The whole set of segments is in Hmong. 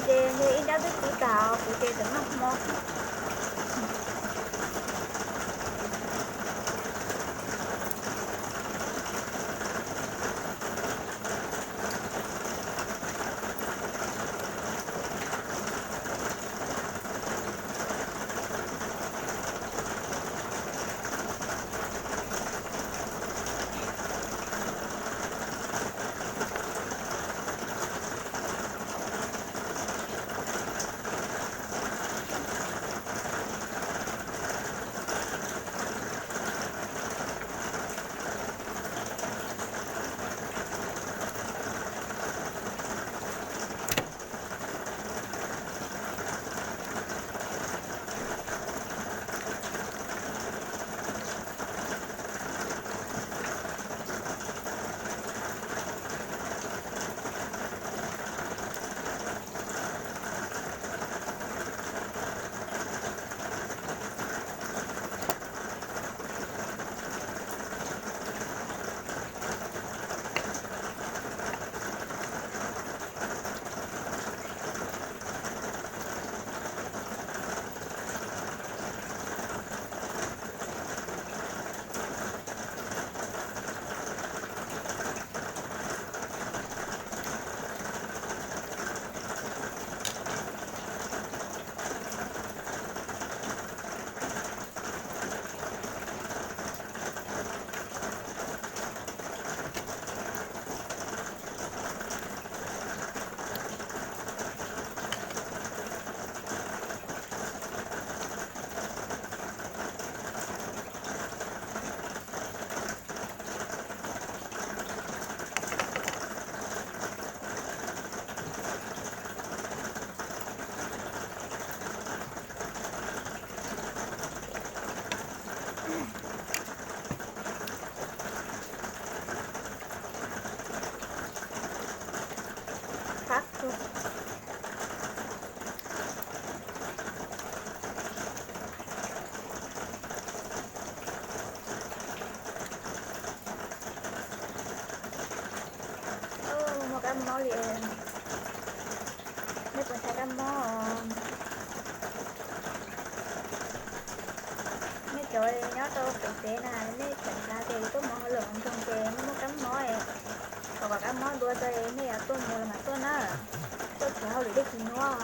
Ces nws ib nrab twb pib tag, kuv ces tseem noj hmo. Qab kawg. Muaj kab mob li. Nej puas ntshai kab mob? Nej cov nyob rau pem tsev na, nej tseem xav tias yus tuaj mus hauj lwm mus nroog ces nej muaj kab mob, thov kom kab mob dua tso nej yuav tuaj mus los mas tuaj na. Tuaj txhawb hauj lwm dej tsis nyuaj.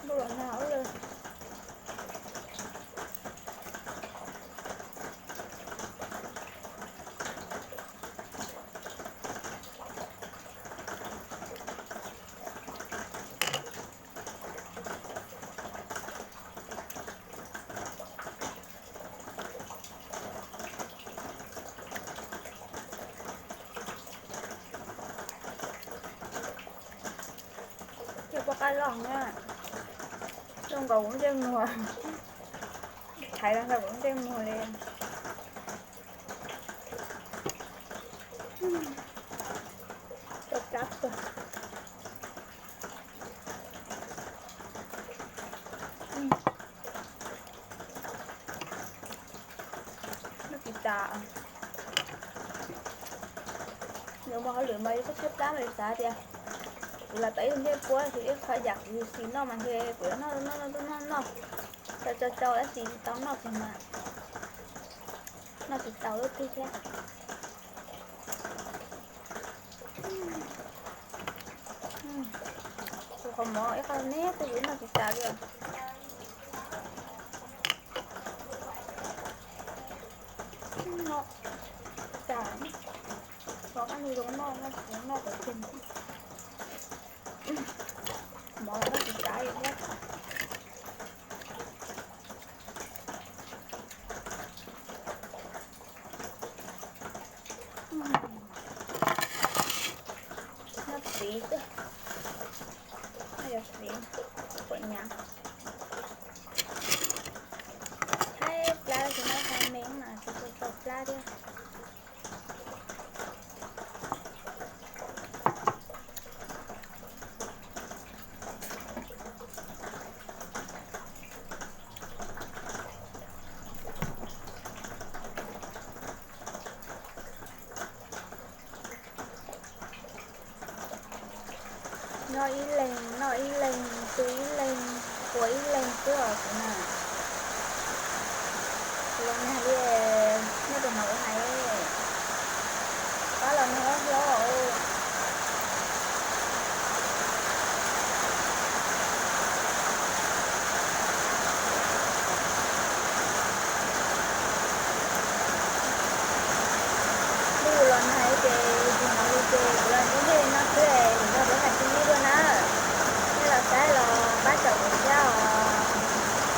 Ntuj los nag ua luaj. Cov poj qab loj na, zoo nkaus kuv ntsej muag, thaiv los nkaus kuv ntsej muag li. Rau plab kawg. Noj tsis tas. Yuav mus hauj lwm mas yuav tshaib tshaib plab mas yuav xav tias kuv los tau ib ncej puab, ib qho yam kuv xis noj mas ntshe kuv yuav noj noj noj noj, tso tso tso tab sis tsis tau noj kiag mas noj tsis tau lub twg thiab. Kuv qhov mov ib qho neb twb kuv noj tsis tas li os. Noj tas, qhov kab nws zoo noj, noj kuv noj kom tiag. Mov noj tsis tas li thiab. Noj txiv xwb, noj yog txiv, puas nyav. Tshaib plab tsis noj tau me mas tsis tau tso plab thiab. Ua ib leeg noj ib leeg, tu ib leeg, ua ib leeg xwb os kuv na. Los nag li